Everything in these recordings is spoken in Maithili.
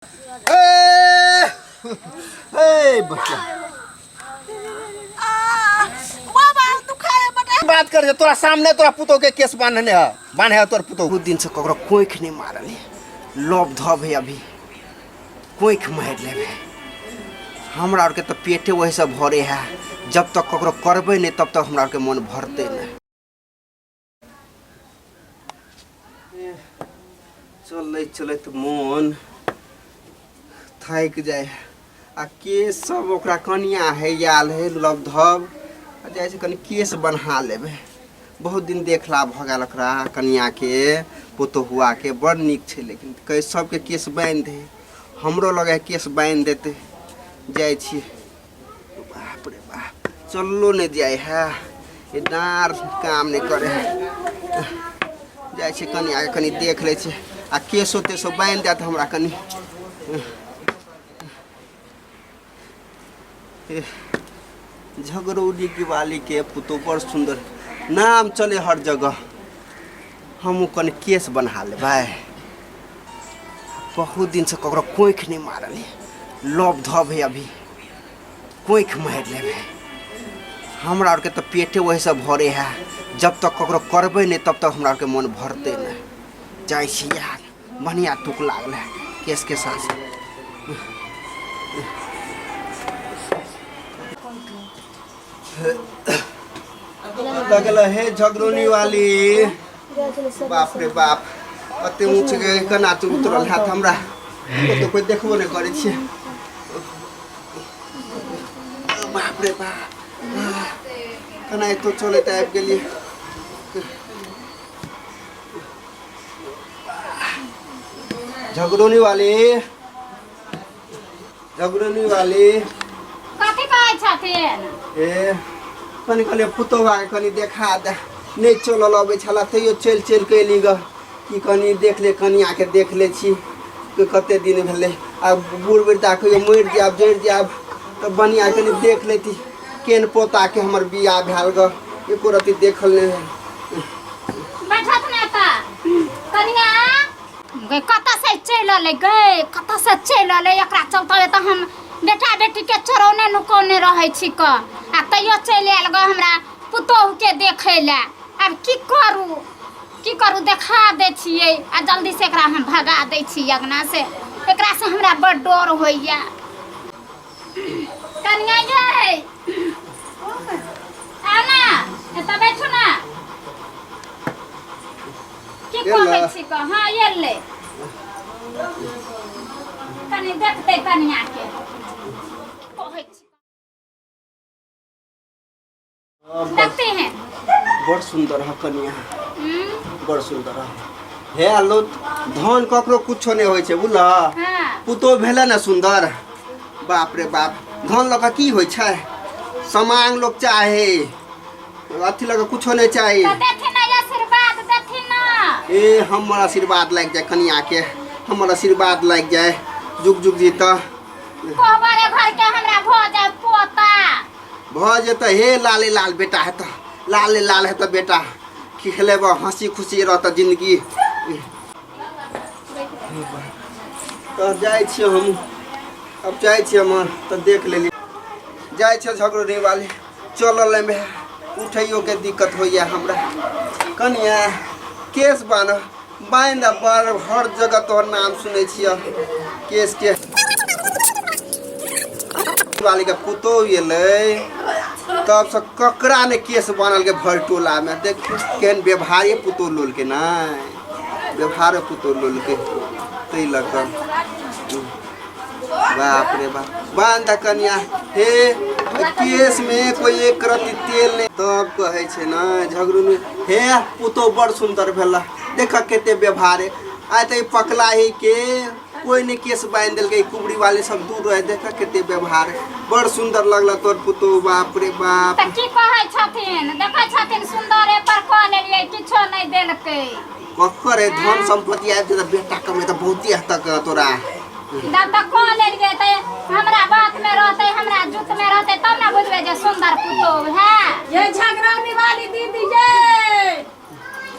ए बच्चा बाबा दुखाए बटा बात कर जे तोरा सामने तोरा पुतोह के केस बांधने है बांधे है तोर पुतोह। बहुत दिन से ककरो कोख नहीं मारल है, लोभ धब है, अभी कोख मारि लेबे। हमरा आरके तऽ पेटे वही से भरे है, जब तक ककरो करबै नहीं तब तक हमरा आरके मन भरते नहीं। चलैत चलैत मोन थाकि जाइ है आ केस सब ओकरा कनिया है आयल है लब धब आ जाइ छै, कनि केस बन्हा लेबै। बहुत दिन देखला भऽ गेल ओकरा कनियाके पुतोहुआके, बड़ नीक छै, लेकिन कहै सबके केस बान्हि दे, हमरो लगे है केस बान्हि देतै। जाइ छी। बाप रे बाप, चललो नहि जाइ है, ई डाँर काम नहि करे है। जाइ छी कनियाके कनि देख लै छी आ केसो तेसो बान्हि देत हमरा कनि। झगरौली के वाली के पुतोह बड़ सुंदर, नाम चले हर जगह। हमहूँ कनि केस बन्हा लेबै। बहुत दिनसँ ककरो कोखि नहि मारल है, लोभ धब है, अभी कोखि मारि लेबै। हमरा आरके तऽ पेटे वहीसँ भरे है, जब तक ककरो करबै नहि तब तक हमरा आरके मन भरतै नहि। जाइ छी यार, बढ़िआँ टुक लागल है केसके साथ। लगल हे झगड़ोनी वाली, बाप रे बाप, कते ऊँच के केना तू उतरल हैत, हमरा ओते कोइ देखबो नहि करै छियै। बाप रे बाप, केना एतो चलैत आबि गेलियै। झगड़ोनी वाली, झगड़ोनी वाली, कथी कहै छथिन? ए कनि कनि पुतोहुआ के कनि देखा दे, नहि चलल अबै छला तैयो चलि चलि कऽ एली गऽ कि कनि देख ले कनियाके, देख लै छी कि कते दिन भेलै। आ बूढ़ वृद्धा कहियो मरि जायब जरि जायब तऽ बनिया कनि देख लेती केहन पोताके हमर बियाह भेल गऽ, एको रत्ती देखल नहि भेल। बैठत ने तऽ कनिया गै, कतऽ से चलि अलै गै, कतऽ से चलि अलै? एकरा चलते तऽ हम बेटा बेटीके चोरौने नुकौने रहै छी क आ तैयो चलि आयल गऽ हमरा पुतोहुके देखै लए। आब की करू, की करू? देखा दै छियै आ जल्दी से एकरा हम भगा दै छी अङ्गना से, एकरा से हमरा बड़ डर होइया। कनिया यै, आउ ना एतऽ बैठू ना। की कहै छी कह? हाँ एलै, कनि देखतै कनिया के कहै छी, देखते हैं। बड़ सुंदर है कनिया, बड़ सुंदर है। हे आलो धन ककरो कुछो नहि होइ छै बुझल। हाँ। पुतोह भेलै ने सुंदर, बाप रे बाप, धन लऽ कऽ की होइ छै? समांग लोक चाहे, अथी लऽ कऽ कुछो नहि चाही। तऽ देथिन ने आशीर्वाद, देथिन ने। ए हमर आशीर्वाद लागि जाय कनिया के, हमर आशीर्वाद लागि जाय, जुग जुग जीत। कोहबरे घर के हमरा भऽ जाय पोता। भऽ जेतै हे, लाले लाल बेटा हेतऽ, लाले लाल हेतऽ बेटा, की खेलेब, हंसी खुशी रहतऽ जिंदगी। तऽ जाइ छियै हम, अब जाइ छियै हम, तऽ देख लेली। जाइ छियै झगड़ो वाली, चलल एहिमे उठैयोके दिक्कत होइए हमरा। कनिया केस बान्ह बान्हि बड़ हर जगह तोहर नाम सुनै छियै। केसके वालीके पुतोहु एलै तबसँ ककरा ने केस बान्हलकै भरि टोलामे। देखियौ केहन व्यवहारे पुतोहु लोलके, नहि व्यवहारे पुतोहु लोलके, ताहि लऽ कऽ। बाप रे बाप, बान्ह दे कनिया हे केस में कोई एक रत्ती तेल नहीं, तब कहै छै ने झगड़ू नहीं। हे पुतोह बड़ सुंदर भेला, देख कते व्यवहार है। आइ तऽ ई पकला ही के कोई नहीं केस बांधि देलकै, ई कुबरी वाले सब दूर रहे, देख कते व्यवहार है, बड़ सुंदर लगल तोर पुतोह, बाप रे बाप। तऽ की कहै छथिन? देखै छथिन सुन्दरे पर कऽ लेलियै, किछो नहि देलकै। ककर है धन संपत्ति आबि जेतै, बेटा कमे तऽ बहुते हेतक तोरा। तब तऽ कऽ लेलियै तऽ हमरा बात में रहतै, हमरा जुत में रहतै, तब ने बुझबै जे सुन्दर पुतोह है। ये झगड़ौनी वाली दीदी,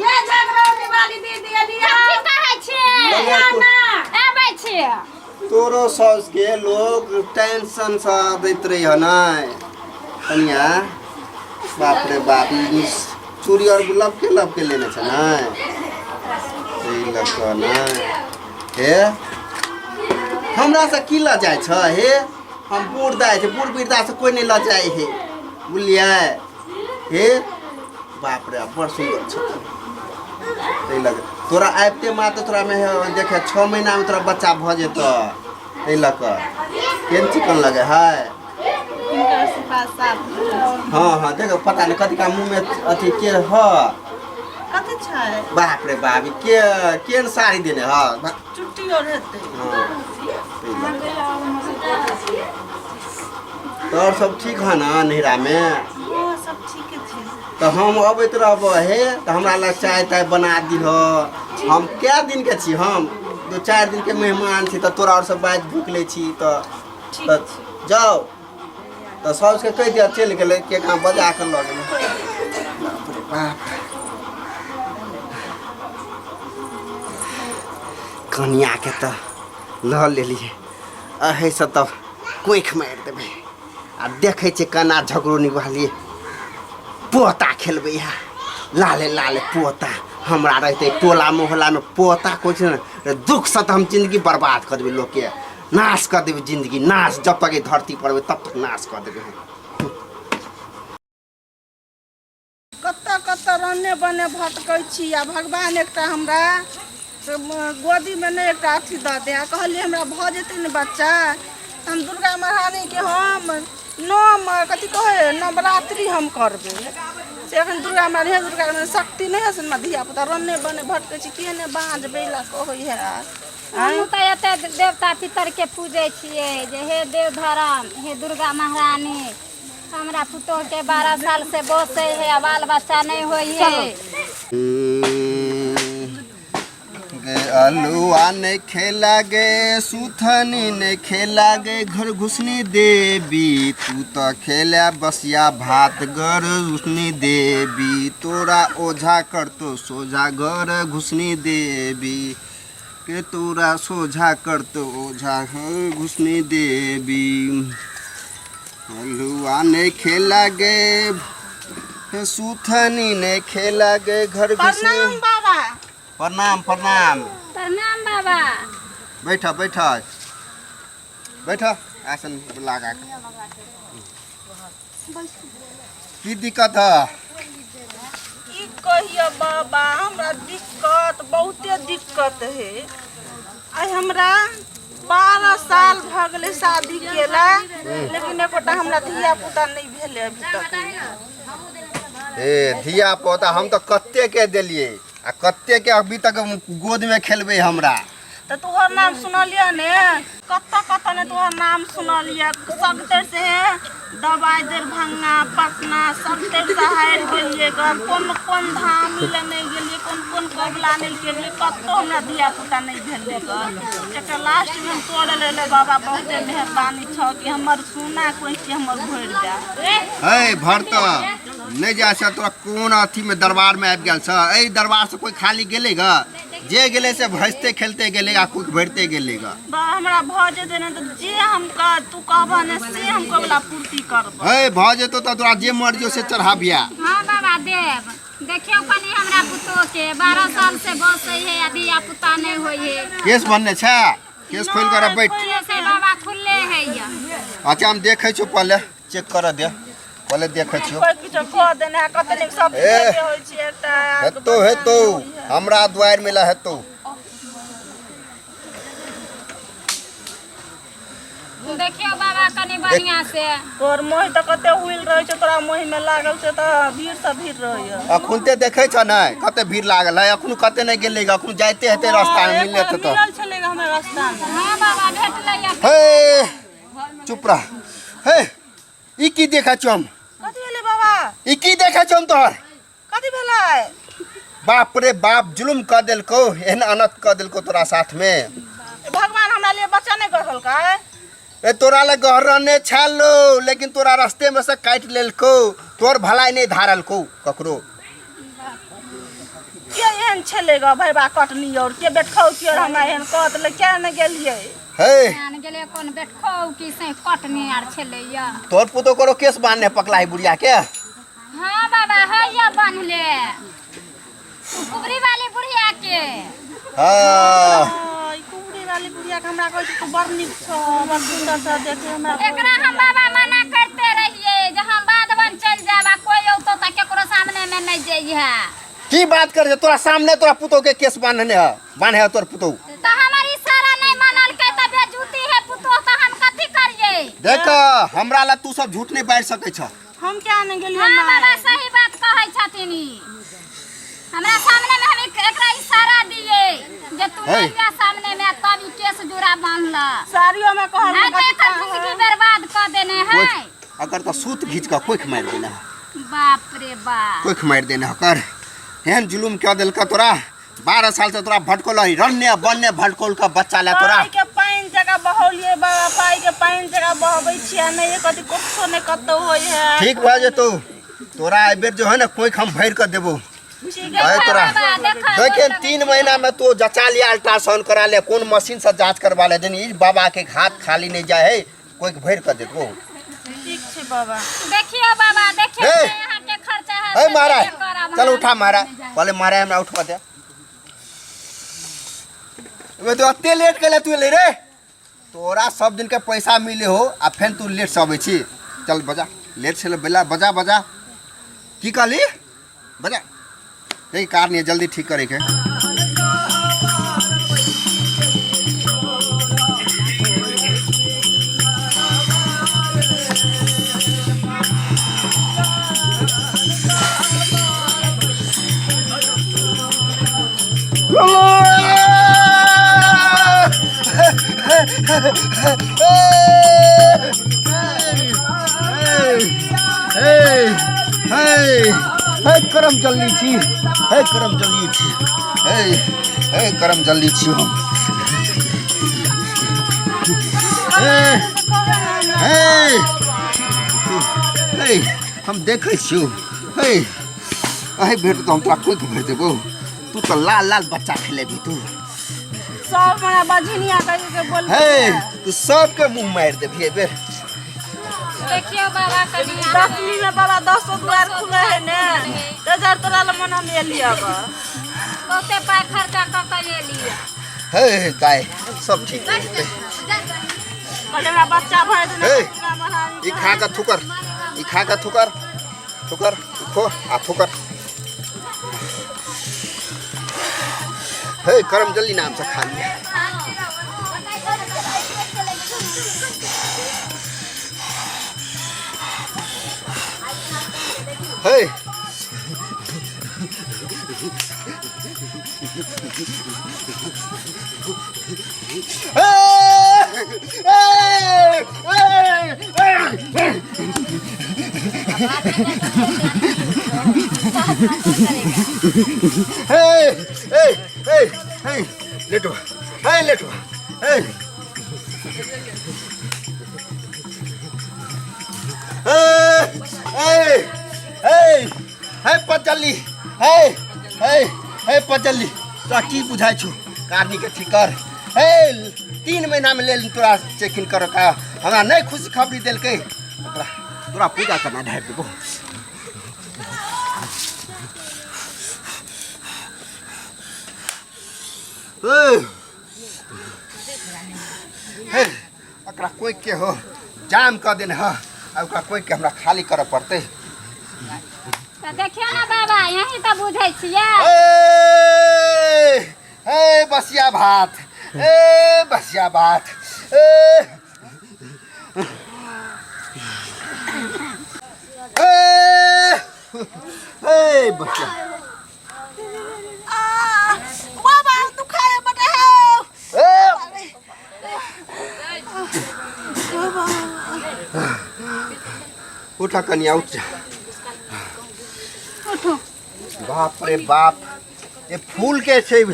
ये झगड़ौनी वाली दीदी, अलिया की कहै छियै? ना आबै छियै। तोरो साउस के लोग टेंशन से दैत रही नै कनिया। बाप रे बाप, ई चूड़ी और लपके लपके लेने छै नै, ई लऽ कऽ नै। हे, हमरा से की लऽ जाइ छ? हे, हम बूढ़ दाइ छै, बूढ़ वृद्धा से कोइ नहि लऽ जाइ हे, बुझलियै? हे बाप रे, बड़ सुन्दर छ। ताहि लऽ कऽ तोरा आबिते मात्र तोरामे देखे 6 महीनामे तोरा बच्चा भऽ जेतऽ। ताहि लऽ कऽ केहन चिकन लगे है। हिनकर आशीर्वाद साथ। हँ, देखो, पता नहि कथी का मुँहमे अथी के ह। कथी छै? बाप रे बाप, ई के केहन साड़ी देने ह। चुट्टी और हेतै। हँ, ताहि लऽ कऽ। तोहर सब ठीक है ने नैहरामे? हँ, सब ठीके छै। तऽ हम अबैत रहब हे, तऽ हमरा लग चाय ताय बना दिह। हम कए दिनके छी? हम 2-4 दिनके मेहमान छी, तऽ तोरा आओरसँ बाजि भूकि लै छी तऽ। ठीक तऽ छै। जाउ तऽ साउसके कहि दिअ, चलि गेलै के कहाँ बजा कऽ लऽ गेलै। बाप रे बाप, कनियाके तऽ लऽ लेलियै, अहीसँ तऽ कोखि मारि देबै आ देखै छियै केना झगड़ो निभालियै। पोता खेलबै है, लाले लाले पोता हमरा रहतै। टोला मोहल्लामे पोता कोइ छै ने, दुखसँ तऽ हम जिन्दगी बर्बाद कऽ देबै लोकके, नाश कऽ देबै जिन्दगी नाश। जब तक ई धरती पर रहबै तब तक नाश कऽ देबै हम। कतऽ कतऽ रने बने भटकै छी आ भगवान एकटा हमरा से गोदीमे नहि एकटा अथी दऽ दे। आ कहलियै, हमरा भऽ जेतै ने बच्चा तऽ हम दुर्गा महारानीके हम नोम कथी कहै नवरात्रि हम करबै। से एखन दुर्गा महारानी, हे दुर्गा महारानी, शक्ति नहि है से हमरा धिया पुता रने बने भटकै छी, केहने बाँझ बैला कहै है। हमहूँ तऽ एते देवता पितरके पूजै छियै जे हे देव धर्म, हे दुर्गा महारानी, हमरा पुतोहके 12 साल से बसै है आ बाल बच्चा नहि होइ है। गे अलुआ ने खेला गे, सुथनी ने खेला गे, घर घुसनी देवी, तू तऽ खेला बसिया भात, घर घुसनी देवी, तोरा ओझा करतो सोझा, घर घुसनी देवी के तोरा सोझा करतो ओझा, घर घुसनी देवी। अलुआ ने खेला गे, सुथनी ने खेला गे, घर घुसनी। प्रणाम बाबा। प्रणाम, प्रणाम। प्रणाम बाबा। बैठ, बैठ, बैठ, आसन लगा के। की दिक्कत है? की कहियो बाबा, हमरा दिक्कत बहुते दिक्कत है। आइ हमरा 12 साल भऽ गेलै शादी केला, लेकिन एकोटा हमरा धिया पुता नहि भेलै अभी तक। ए धिया पोता हम तऽ कते के देलियै आ कते के अभी तक गोद में खेलबै हमरा। तऽ तोहर नाम सुनलियै ने, कतऽ कतऽ ने तोहर नाम सुनलियै। सगतर से दबाइ दरभंगा, पटना, सगतर से हारि गेलियै ग। कोन कोन धाम लए नहि गेलियै, कोन कोन कबला नहि केलियै, कतौ हमरा धिया पुता नहि भेलै ग। एकटा लास्टमे हम तोड़े लेले। बाबा, बहुते मेहरबानी छौ कि हमर सोना कोइ हमर भरि जाय। हे, भरत नहि जाइ छ। तोरा कोन अथी में दरबार में आबि गेल छ? एहि दरबार से कोई खाली गेलै ग? जे गेलै से भसते खेलते गेलै आ कोइ भरिते गेलै ग। बा, हमरा भऽ जेतै ने तऽ जे हम कह तू कहबह ने से हम कबला पूर्ति करबह। हे, भऽ जेतौ तऽ तोरा जे मर्जी हो से चढ़ाबिया। हाँ बाबा, देव देखियौ कनि हमरा पुतोह के, 12 साल से बसै है आ धिया पुता नहि होइ है। केस बनने छै? केस खोलि कर बैठ। से बाबा, खुलले है या। अच्छा, हम देखै छियौ, पहले चेक कर दे, पहले देखै छियौ। कोइ किछो कऽ देने है, कते नीक सब ए, होइ छै एकटा। हेतौ, हेतौ, हमरा दुआरि मेला हेतौ। देखियौ बाबा, कनि बढ़िआँ से। तोहर मोहि तऽ कते हुइल रहै छै, तोरा मोहि में लागल छै तऽ भीड़ से भीड़ रहैया। अखुन ते देखै छ ने कते भीड़ लागल है। अखुन कते नहि गेलै, अखुन जाइते हेतै रास्ता में मिलने तऽ। मिलल छलै हमरा रास्ता में। हाँ बाबा, भेटलै या। हे, चुप रह। हे, ई की देखै छौ हम? कथी भेलै बाबा? ई की देखै छौ हम तोहर? कथी भेलै? बाप रे बाप, जुलुम कऽ देलकौ, एहन अनर्थ कऽ देलकौ तोरा साथ में। भगवान हमरा लिए बच्चा नहि गढ़लकै? ए, तोरा लग गहरने छलो, लेकिन तोरा रास्ते में से काटि लेलकौ। तोर भलाई नहीं धारलकौ ककरो। के एहन छलै ग भैबा कटनी और के बेटखौ के हमरा एहन कऽ देलै? किया नहि गेलियै? हे आन गेलै कोन बेटखौ की से कटनी आर छलैया। तोर पुतो करो केस बांधने पकला है बुढ़िया के। हाँ बाबा, हैया बान्हले उ कुबरी वाली बुढ़िया के। हाँ। हाँ, ई कुबरी वाली बुढ़िया के हमरा कहै छै तू बड़ नीक छौ, बड़ सुन्दर छौ, देखे हमरा। एकरा हम बाबा मना करते रहिए जे हम बाद बन चल जाब आ कोई औतो त केकरो सामने में नहीं जइहे। की बात कर तोरा सामने तोरा पुतो के केस बांधने है, बांधे है तोर पुतो। त हमर इशारा नहीं मानलकै त बेजूती है पुतो, त हम कथी करिए? देख, हमरा ला तू सब झूठ नहीं बाजि सकै छ। हम क्या नहीं गेलियै? हाँ माय। बाबा, सही बात कहै छथिन ई। हमरा सामने में हम एकरा इशारा दिए जे तू हे। नहीं जा सामने में, तब ई केस जोड़ा बांधल। साड़ियो में कहल। नहीं तो एकर जिंदगी बर्बाद कऽ देने है। कोख अगर तो सूत घीच के कोख मारि देने है। बाप रे बाप। कोख मारि देने है कर। एहन जुलुम क्यों देलका तोरा? 12 साल से तोरा भटकोल है, रन्ने बनने भटकोल का बच्चा ला तोरा। पाइ के पानि जगह बहौलियै बाबा, पाइ के पानि जगह बहबै छियै, नहि कथी कुछो नहि कतौ होइ है। ठीक भऽ जेतौ तोरा, एहि बेर जो है ने कोख हम भरि कऽ देबौ। ठीक। अरे तोरा बाबा, देखा। देखे, 3 महीना में तू जचा लिया, अल्ट्रासाउंड करा ले, कोन मशीन से जांच करवा ले, जन ई बाबा के हाथ खाली नहीं जाए है, कोई भरि कऽ देबो। ठीक छै बाबा। देखियो बाबा, देखियो। हे। यहाँ के खर्चा है हे से महाराज, करब चल हम। उठा महाराज, पहले महाराज हमरा उठवा दे। बे तो अते लेट कैले तू एले रे? तोरा सब दिन के पैसा मिले हो आ फेन तू लेट से अबै छी। चल बजा, लेट से बेला बजा बजा। की कहली? बजा, यही कार नहीं है, जल्दी ठीक करे के। हे करम जल्दी छी, हे करम जल्दी छी, हे हे करम जल्दी छी हम। हे हे हे, हम देखै छियौ। हे, एहि बेर तऽ हम तोरा कोइक भरि देबौ, तू तऽ लाल लाल बच्चा खेलेबही तू। सब हमरा बझनिया कहि के बोल। हे, तू सबके मुँह मारि देबही एहि बेर। देखियो बाबा, कनि 10वीं में बाबा 10 दुआर खुले है ने, तऽ तोरा लग मन हम एलियै बा। बहुते पाइ खर्चा कऽ के एलियै। हे दाय, सब ठीक भऽ जेतै। कहले हमरा बच्चा भरि देने। हे। पूरा महारानी। ई खा कऽ थुकर, ई खा कऽ थुकर, थुकर, ई खो आ थुकर। हे करम जल्दी नाम से खा लिया। हे हे हे हे हे हे हे हे हे, लेटो, हे लेटो, हे हे हे हे हे पचल्ली, हे हे हे पचल्ली, तोरा की बुझाइ छौ? कारनी के ठीक कर। हे, 3 महीना में लेल तोरा चेक इन कर का हमरा नहीं खुशी खबरी देलकै। तोरा तोरा पूजा करना ढारि देबो। ए, हे, एकरा कोई के हो जाम कऽ देने ह, आ ओकरा कोई के हमरा खाली करऽ पड़तै। तऽ देखियौ ने बाबा, यही तऽ बुझै छियै। ए, हे बसिया भात, ए बसिया भात, ए ए ए बसिया। आ बाबा, दुखाए बटे हो। ए, उठा कनिया, उठ जा। उठू। बाप रे बाप, ये फूल के छै,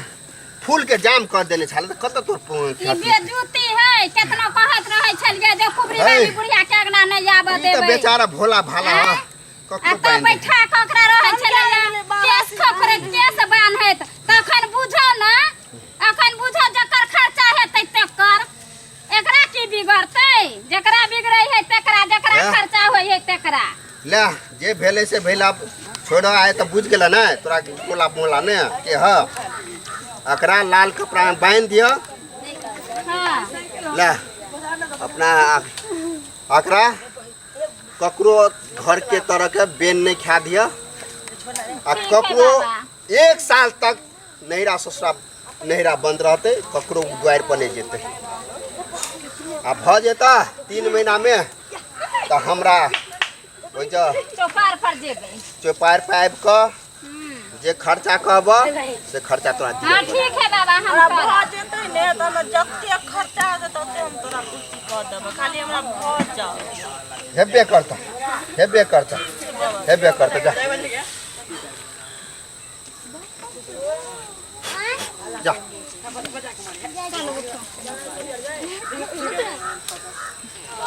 फूल के जाम कर देने छल तऽ कतऽ तोर ई बेजूती है, केतना कहत रहै छलियै जे कुबरी है। वाली बुढ़िया के अंगना नहि आबऽ ई तऽ देबै। बेचारा भोला भाला आँय? ह, आ ककरो तब बान्हि दे। बैठा कऽ ओकरा रहै छलैया केस खखरे केस बान्हैत, तखन बुझौ ने, अखन बुझौ जकर खर्चा हेतै तकर। बिगड़तै जकरा बिगड़ै है तकरा जकरा हैं? खर्चा होइ है तकरा ले जे भेलै से भेल आब छोड़ आए तऽ बुझि गेल ने तोरा टोला मोहल्ला ने के ह एकरा लाल कपड़ा में बांधि दिअ हाँ ले अपना एकरा ककरो घर के तरह के बेन नहीं खा दिअ आ ठीक है ककरो बाबा। एक साल तक नैहरा ससुरा नैहरा बंद रहतै ककरो दुआरि पर नहि जेतै आ भऽ जेता 3 महीना में तऽ हमरा ओहि जे चौपार पर जेबै चौपारि पर आबि कऽ जे खर्चा कहब से खर्चा तोरा दिअ हाँ ठीक है बाबा हम हमरा करब। भऽ जेतै ने तऽ हमरा जतेक खर्चा हेतै तते हम तोरा पूर्ति कऽ देबौ खाली हमरा भऽ जाउ हेबे करतौ हेबे करतौ हेबे करतौ जा जा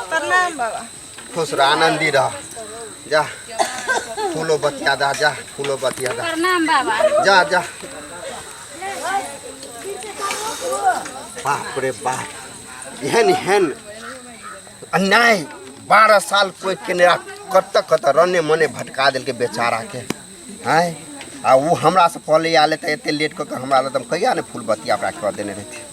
प्रणाम बाबा खुश रह आनंदी रह जा फूलो बतिया दा जा फूलो बतिया दा प्रणाम बाबा जा जा बाप रे बाप एहन एहन अन्याय 12 साल कोई केने रह कतऽ कतऽ रने मने भटका देलकै बेचारा के आँय आ ओ हमरासँ पहले आयल तऽ एते लेट कऽ कऽ हमरा लग तऽ हम कहिया ने फूल बतिया ओकरा कऽ देने रहितियै।